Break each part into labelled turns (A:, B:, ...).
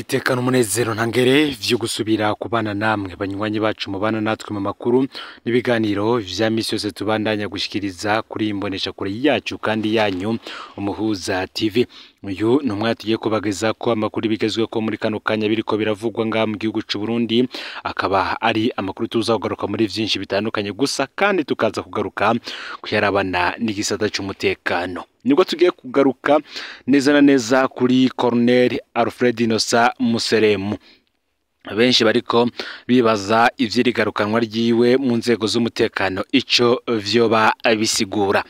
A: Nitekana umunezero ntangere vyo gusubira kubana namwe banywanyi bacu mubana natwe mu makuru n'ibiganiro vya misi yose tubandanya gushikiriza kuri imbonesha kure yacu kandi yanyu Umuhuza TV. Uyu ni umwanya tugiye kubageza ko amakuru bigezweho muri kano kanya biriko biravugwa ngaha mu gihugu c'u Burundi, akaba ari amakuru tuza kugaruka muri vyinshi bitandukanye, gusa kandi tukaza kugaruka kuyarabana n'igisata c'umutekano. Nibwo tugiye kugaruka neza na neza kuri Colonel Alfred Innocent Museremu. Benshi bariko bibaza ivy'irigarukanwa ryiwe mu nzego z'umutekano ico vyoba bisigura.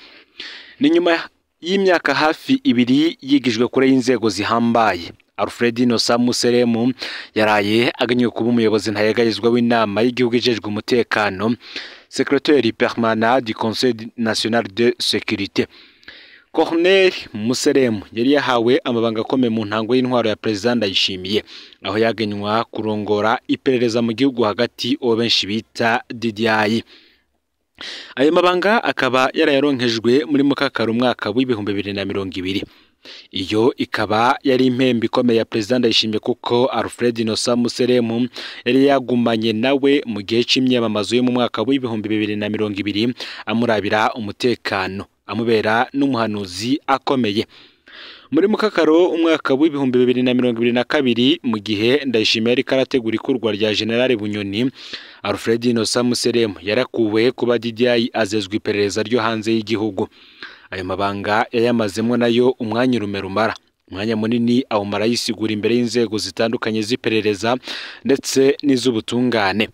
A: Ni nyuma y'imyaka hafi ibiri yigijwe kure y'inzego zihambaye, Alfred Innocent Museremu yaraye aganywe kuba umuyobozi ntayegayezwa w'inama y'igihugu ijejwe umutekano, secrétaire permanent du Conseil national de sécurité. Colonel Museremu yari yahawe amabanga akomeye mu ntango y'intwaro ya President Ndayishimiye, aho yagenywa kurongora iperereza mu gihugu hagati, uwo benshi bita DDI. Ayo mabanga akaba yarayaronkejwe muri Mukakaro umwaka w'2020. Iyo ikaba yari impembe ikomeye ya President Ndayishimiye, kuko Alfred Innocent Museremu yari yagumanye nawe mu gihe c'imyamamazo yo mu mwaka w'2020, amurabira umutekano, amubera n'umuhanuzi akomeye. Muri Mukakaro umwaka w'2022, mu gihe Ndayishimiye yariko arategura ikurwa rya General Bunyoni, Alfred Innocent Museremu yarakuwe kuba DDI azezwa iperereza ryo hanze y'igihugu. Ayo mabanga yayamazemwo nayo umwanya urume rumara, umwanya munini awumara yisigura imbere y'inzego zitandukanye z'iperereza ndetse n'iz'ubutungane.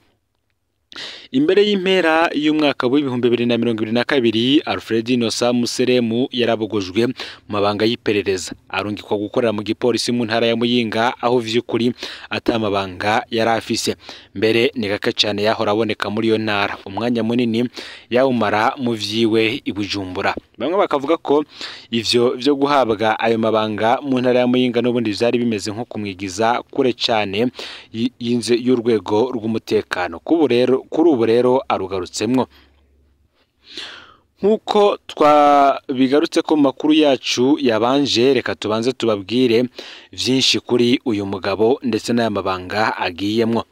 A: Imbere y'impera y'umwaka w'2022, Alfred Innocent Museremu yarabogojwe mu mabanga y'iperereza, arungikwa gukorera mu gipolisi mu ntara ya Muyinga, aho vy'ukuri ata mabanga yari afise. Mbere ni gake cane yahora aboneka muri iyo ntara, umwanya munini yawumara mu vyiwe i Bujumbura. Bamwe bakavuga ko ivyo vyo guhabwa ayo mabanga mu ntara ya Muyinga n'ubundi vyari bimeze nko kumwigiza kure cane y'urwego rw'umutekano. Kuri ubu rero arugarutsemwo. Nk'uko twabigarutse ko makuru yacu yabanje, reka tubanze tubabwire vyinshi kuri uyu mugabo ndetse n'aya mabanga agiyemwo.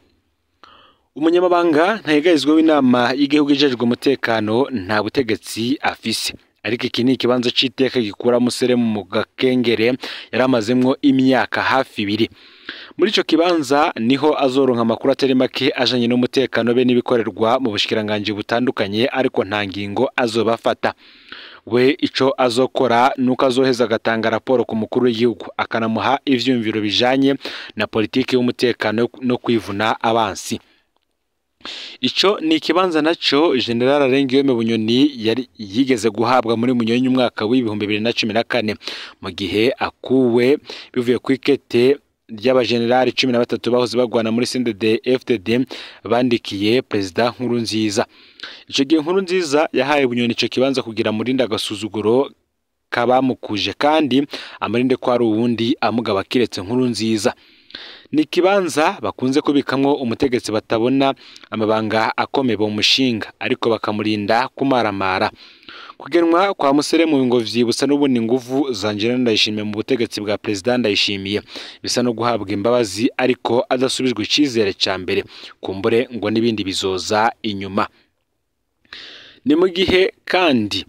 A: Umunyamabanga ntayegayezwa w'inama y'igihugu ijejwe umutekano nta butegetsi afise, ariko iki ni ikibanza c'iteka gikura Museremu mu gakengere yaramazemwo imyaka hafi ibiri. Muri ico kibanza niho azoronka amakuru atari make ajanye n'umutekano be n'ibikorerwa mu bushikiranganji butandukanye, ariko nta ngingo azobafata. We ico azokora nuko azoheza agatanga raporo ku mukuru w'igihugu, akanamuha ivyiyumviro bijanye na politiki y'umutekano no kwivuna abansi. Ico ni ikibanza naco General Arengiyome Bunyoni yari yigeze guhabwa muri Munyonyi umwaka w'2014, mu gihe akuwe bivuye kw'ikete ry'abajenerali 13 bahoze bagwana muri CNDD FDD bandikiye Perezida Nkurunziza. Ico gihe Nkurunziza yahaye Bunyoni ico kibanza kugira amurinde agasuzuguro kabamukuje, kandi amurinde ko ari uwundi amugaba kiretse Nkurunziza. Ni ikibanza bakunze kubikamwo umutegetsi batabona amabanga akomeye bomushinga, ariko bakamurinda kumaramara. Kugenwa kwa Museremu ngo vyibutsa n'ubundi nguvu za Angelina Ndayishimiye mu butegetsi bwa President Ndayishimiye, bisa no guhabwa imbabazi ariko adasubijwe icizere ca mbere, kumbure ngo n'ibindi bizoza inyuma. Ni mu gihe kandi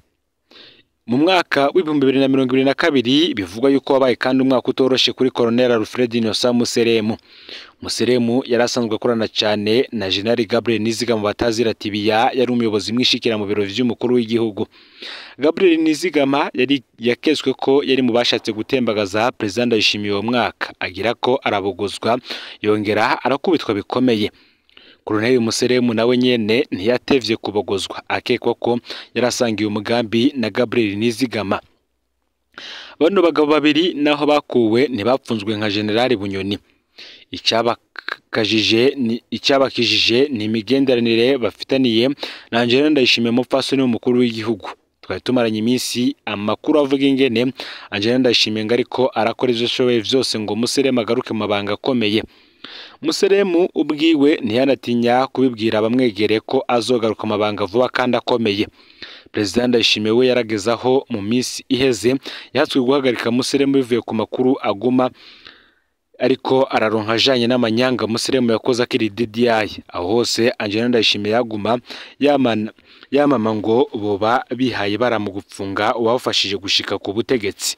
A: mu mwaka w'2022 bivugwa yuko wabaye kandi umwaka utoroshe kuri Colonel Alfred Innocent Museremu. Museremu yari asanzwe akorana cyane na General Gabriel Nizigama batazira Tibiya, yari umuyobozi mwishikira mu biro vy'umukuru w'igihugu. Gabriel Nizigama yari yakezwe ko yari mu bashatse gutembagaza President Ndayishimiye uwo mwaka, agira ko arabogozwa yongera arakubitwa bikomeye. Colonel Museremu nawe nyene ntiyatevye kubogozwa, akekwa ko yarasangiye umugambi na Gabriel Nizigama. Bano bagabo babiri naho bakuwe ntibapfunzwe nka General Bunyoni. Icabakijije ni imigenderanire bafitaniye na Angelina Ndayishimiye umupfasoni w'umukuru w'igihugu. Twari tumaranye iminsi amakuru avuga ingene Angelina Ndayishimiye ngo ariko arakora ivyo ashoboye vyose ngo Museremu agaruke mu mabanga akomeye. Museremu ubwiwe ntiyanatinya kubibwira abamwegereye ko azogaruka amabanga vuba kandi akomeye. Perezida Ndayishimiye we yaragezaho mu minsi iheze yahatswe guhagarika Museremu bivuye ku makuru aguma ariko araronka ajanye n'amanyanga Museremu yakoze akiri DDI. Aho hose Angelina Ndayishimiye yaguma yamama ngo boba bihaye bara mu gupfunga uwabafashije gushika ku butegetsi,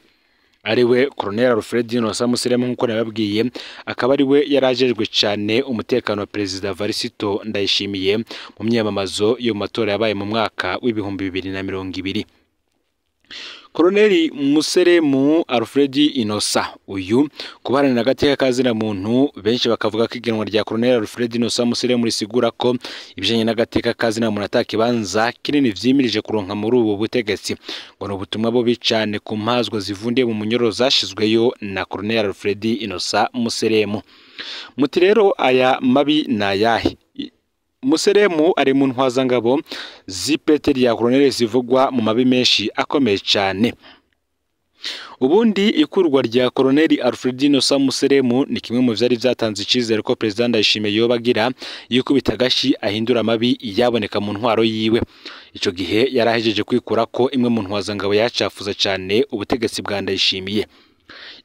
A: ariwe Colonel Alfred Innocent Museremu, nk'uko nababwiye, akaba ariwe yarajejwe cane umutekano wa Perezida Varisito Ndayishimiye mu myamamazo yo mu matora yabaye mu mwaka w'2020. Colonel Museremu Alfred Innocent uyu kubaharanira agateka kazina muntu, benshi bakavuga ko igenwa rya Colonel Alfred Innocent Museremu risigura ko ibijanye n'agateka kazina muntu atakibanza kinini vyimirije kuronka muri ubu butegetsi. Ngo ni ubutumwa bubi cane ku mpazwa zivundiye mu munyororo zashizweyo na Colonel Alfred Innocent Museremu. Muti rero aya mabi nayahe? Museremu ari mu ntwazangabo z'ipete rya Colonel zivugwa mu mabi menshi akomeye cyane. Ubundi ikurwa rya Colonel Alfred Innocent Museremu ni kimwe mu vyari vyatanze icizere ko President Ndayishimiye yoba agira yikubita agashi ahindura amabi yaboneka mu ntwaro yiwe. Ico gihe yarahejeje kwikura ko imwe mu ntwazangabo yacafuza cyane ubutegetsi bwa Ndayishimiye.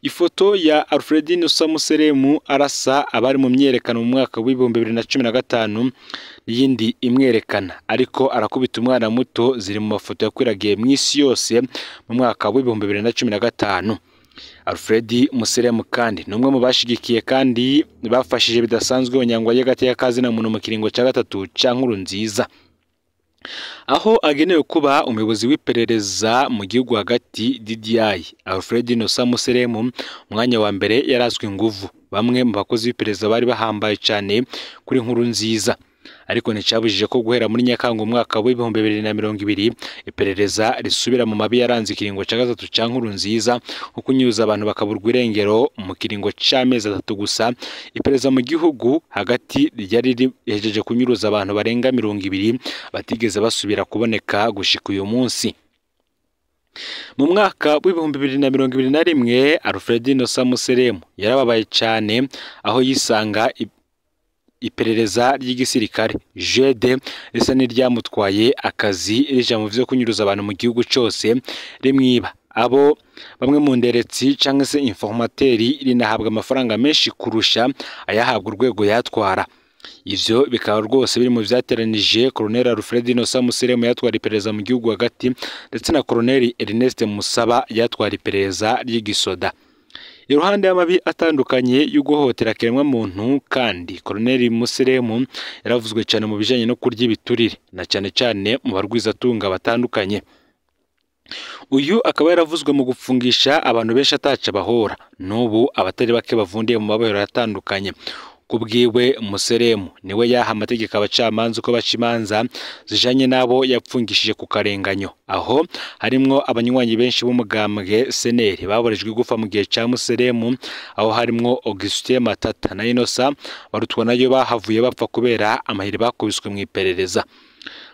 A: Ifoto ya Alfred Innocent Museremu arasa abari mu myerekano mu mwaka w'2015 n'iyindi imwerekana ariko arakubita umwana muto ziri mu mafoto yakwiragiye mu isi yose mu mwaka w'2015. Alfred Museremu kandi ni umwe mu bashigikiye kandi bafashije bidasanzwe Onyangwa y'agateka kazina muntu mu kiringo cya gatatu ca Nkurunziza, aho agenewe kuba umuyobozi w'iperereza mu gihugu hagati DDI. Alfred Innocent Museremu umwanya wa mbere yarazwe inguvu bamwe mu bakozi b'iperereza bari bahambaye cyane kuri Nkurunziza, ariko nticabujije ko guhera muri Nyakanga umwaka w'2020 iperereza risubira mu mabi yaranze ikiringo cya gatatu ca Nkurunziza, nko kunyuza abantu bakaburwa irengero mu kiringo c'amezi 3 gusa. Iperereza mu gihugu hagati ryari rihejeje kunyuruza abantu barenga 20 batigeze basubira kuboneka gushika uyu munsi. Mu mwaka w'2021 Alfred Innocent Museremu yarababaye cyane aho yisanga iperereza ry'igisirikare JD risa n'iryamutwaye akazi rija mu vyo kunyuruza abantu mu gihugu cose, rimwiba abo bamwe mu nderetsi canke se informateri, rinahabwa amafaranga menshi kurusha ayahabwa urwego yatwara. Ivyo bikaba rwose biri mu vyateranije Colonel Alfred Innocent Museremu yatwara iperereza mu gihugu hagati ndetse na Colonel Ernest Musaba yatwara iperereza ry'igisoda. Iruhande y'amabi atandukanye y'uguhohotera kiremwa muntu kandi Colonel Museremu yaravuzwe cyane mu bijanye no kurya ibiturire na cyane cyane mu barwizatunga batandukanye. Uyu akaba yaravuzwe mu gupfungisha abantu benshi ataca bahora, n'ubu abatari bake bavundiye mu mabohero atandukanye. Kubwiwe Museremu niwe yaha amategeko abacamanza uko baca imanza zijanye n'abo yapfungishije ku karenganyo, aho harimwo abanywanyi benshi b'umugambwe Seneri baborejwe igufa mu gihe ca Museremu, aho harimwo Augustin Matata na Innocent Barutwa nayo bahavuye bapfa kubera amahiri bakubiswe mu iperereza.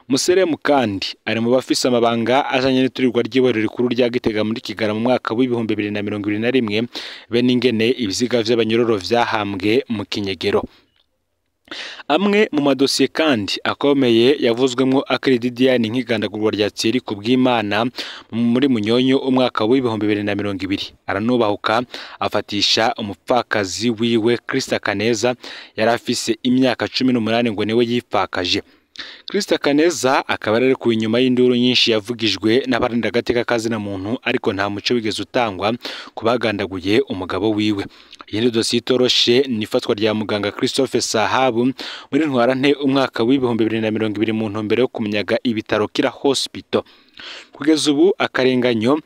A: Museremu kandi ari mu bafise amabanga ajanye n'iturirwa ry'iborero rikuru rya Gitega muri Kigarama mu mwaka w'2021, bene ingene ibiziga vy'abanyororo vyahambwe mu kinyegero. Amwe mu madosiye kandi akomeye yavuzwemwo akiri DDI nk'igandagurwa rya Thierry Kubwimana muri Munyonyo umwaka w'2020, aranubahuka afatisha umupfakazi wiwe Krista Kaneza yari afise imyaka 18 ngo niwe yipfakaje. Krista Kaneza akaba yararekuwe inyuma y'induru nyinshi yavugijwe n'abarinda agateka kazina muntu, ariko nta muco wigeze utangwa kubagandaguye umugabo wiwe. Iyindi dosiye itoroshe ni ifatwa rya muganga Christophe Sahabu muri Ntwarante umwaka w'2020 mu ntumbero yo kumunyaga ibitaro Kira Hospital. Kugeza ubu akarenganyo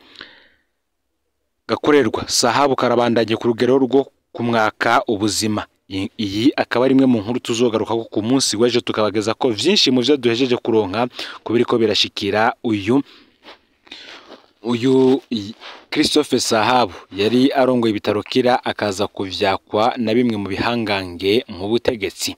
A: gakorerwa Sahabu karabandanye ku rugero rwo kumwaka ubuzima. Iyi akaba ari imwe mu nkuru tuzogaruka ko ku munsi w'ejo, tukabageza ko vyinshi mu vyo duhejeje kuronka kubiriko birashikira uyu Christophe Sahabu yari arongoye ibitaro Kira, akaza kuvyakwa na bimwe mu bihangange mu butegetsi.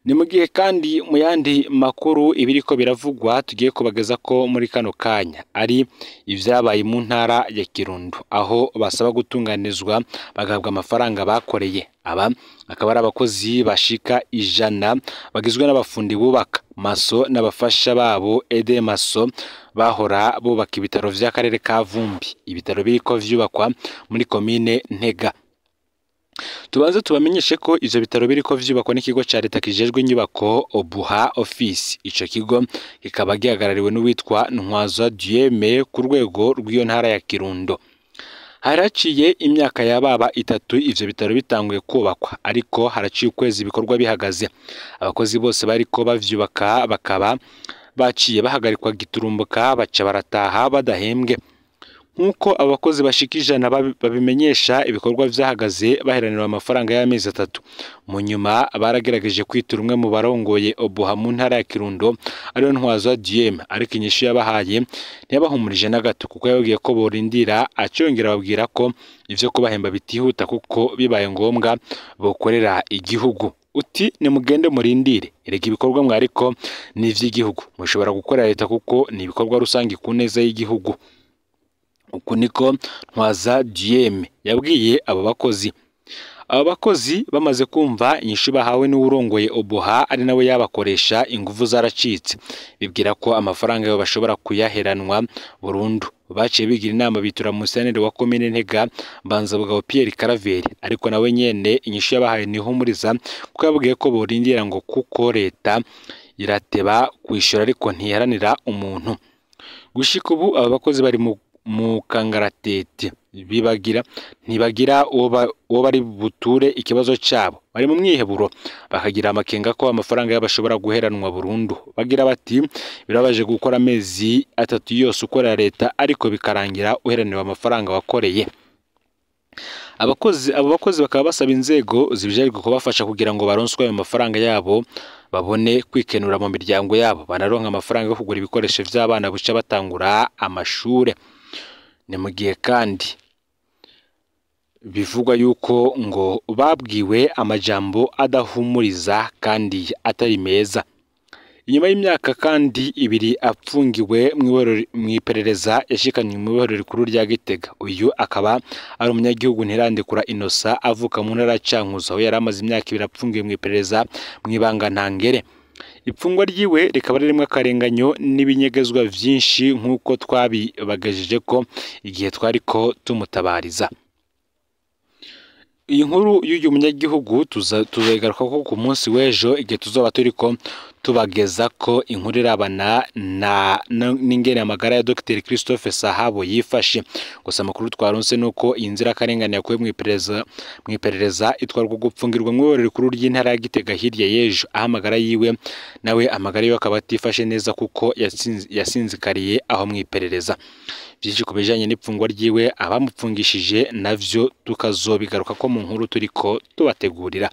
A: Ni mu gihe kandi mu yandi makuru ibiriko biravugwa tugiye kubageza ko muri kano kanya ari ivyabaye mu ntara ya Kirundo, aho basaba gutunganizwa bagahabwa amafaranga bakoreye. Aba akaba ari abakozi bashika 100 bagizwe n'abafundi bubaka maso n'abafasha babo Ede Maso bahora bubaka ibitaro vy'akarere ka Vumbi, ibitaro biriko vyubakwa muri komine Ntega. Tubanze tubamenyeshe ko ivyo bitaro biriko vyubakwa n'ikigo ca leta kijejwe inyubako Obuha Office. Ico kigo kikaba gihagarariwe n'uwitwa Ntwaza Dieme ku rwego rw'iyo ntara ya Kirundo. Haraciye imyaka yababa 3 ivyo bitaro bitanguye kubakwa, ariko haraciye ukwezi ibikorwa bihagaze. Abakozi bose bariko bavyubaka bakaba baciye bahagarikwa giturumbuka, baca barataha badahembwe. Nk'uko abakozi bashika 100 babimenyesha, ibikorwa vyahagaze baheranirwa amafaranga y'amezi 3. Mu nyuma baragerageje kwitura umwe mu barongoye Obuha mu ntara ya Kirundo ariwe Ntwaza Dieme, ariko inyishu yabahaye ntiyabahumurije na gato, kuko yababwiye ko borindira, acongera ababwira ko ivyo kubahemba bitihuta kuko bibaye ngombwa bokorera igihugu. Uti nimugende murindire, erega ibikorwa mwariko ni ivy'igihugu, mushobora gukorera leta kuko ni ibikorwa rusangi ku neza y'igihugu. Uku niko Ntwaza Dieme yabwiye abo bakozi. Abo bakozi bamaze kumva inyishu bahawe n'uwurongoye Obuha ari nawe yabakoresha, inguvu zaracitse, bibwira ko amafaranga yabo bashobora kuyaheranwa burundu. Baciye bigira inama bitura museneri wa komine Ntega Mbanzabugabo Pierre Karaveri, ariko nawe nyene inyishu yabahaye ntihumuriza, kuko yababwiye ko borindira ngo kuko leta irateba kwishura ariko ntiharanira umuntu. Gushika ubu aba bakozi bari mu kangaratete, bibagira ntibagira uwo bari buture ikibazo cabo, bari mu mwiheburo, bakagira amakenga ko amafaranga yabo ashobora guheranwa burundu. Bagira bati birabaje gukora amezi 3 yose ukorera leta ariko bikarangira uheranirwa amafaranga wakoreye. Abo bakozi bakaba basaba inzego zibijejwe kubafasha kugira ngo baronswe ayo mafaranga yabo, babone kwikenura mu miryango yabo, banaronka amafaranga yo kugura ibikoresho vy'abana buca batangura amashure. Ni mu gihe kandi bivugwa yuko ngo babwiwe amajambo adahumuriza kandi atari meza. Inyuma y'imyaka kandi 2 apfungiwe mw'iperereza, yashikanywe mu ibohero rikuru rya Gitega. Uyu akaba ari umunyagihugu Ntirandekura Innocent avuka mu ntara ya Cankuzo, aho yari amaze imyaka 2 apfungiwe mw'iperereza mw'ibanga ntangere. Ipfungwa ryiwe rikaba ririmwo akarenganyo n'ibinyegezwa vyinshi, nk'uko twabibagejeje ko igihe twariko tumutabariza. Iyi nkuru y'uyu munyagihugu tuzayigaruka ko ku munsi w'ejo, igihe tuzoba turiko tubageza ko inkuru irabana n'ingene amagara ya Dr Christophe Sahabo yifashe. Gusa amakuru twaronse nuko iyi nzirakarengane yakuwe mw'iperereza itwarwa gupfungirwa mw'iborero rikuru ry'intara ya Gitega hirya y'ejo, aho amagara yiwe nawe amagara yiwe akaba atifashe neza kuko yasinzikariye aho mw'iperereza. Byinshi ku bijanye n'ipfungwa ryiwe, abamupfungishije navyo tukazobigaruka ko mu nkuru turiko tubategurira.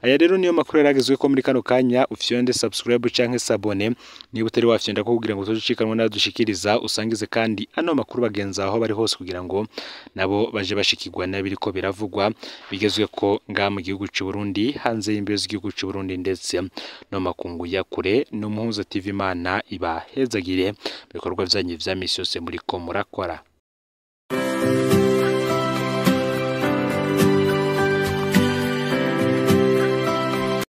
A: Aya rero niyo makuru yaragezwe ko muri kano kanya. Ufyonde subscribe canke sabone niba utari wafyonda ko kugira ngo uzocishikanwe nadushikiriza, usangize kandi ano makuru bagenza aho bari hose kugira ngo nabo baje bashikirwa nabiriko biravugwa bigezwe ko nga mu gihugu c'u Burundi, hanze y'imbibe z'igihugu c'u Burundi ndetse no makungu ya kure. No Muhuza TV, Imana ibahezagire bikorwa vyanyu vya misi yose muriko murakora.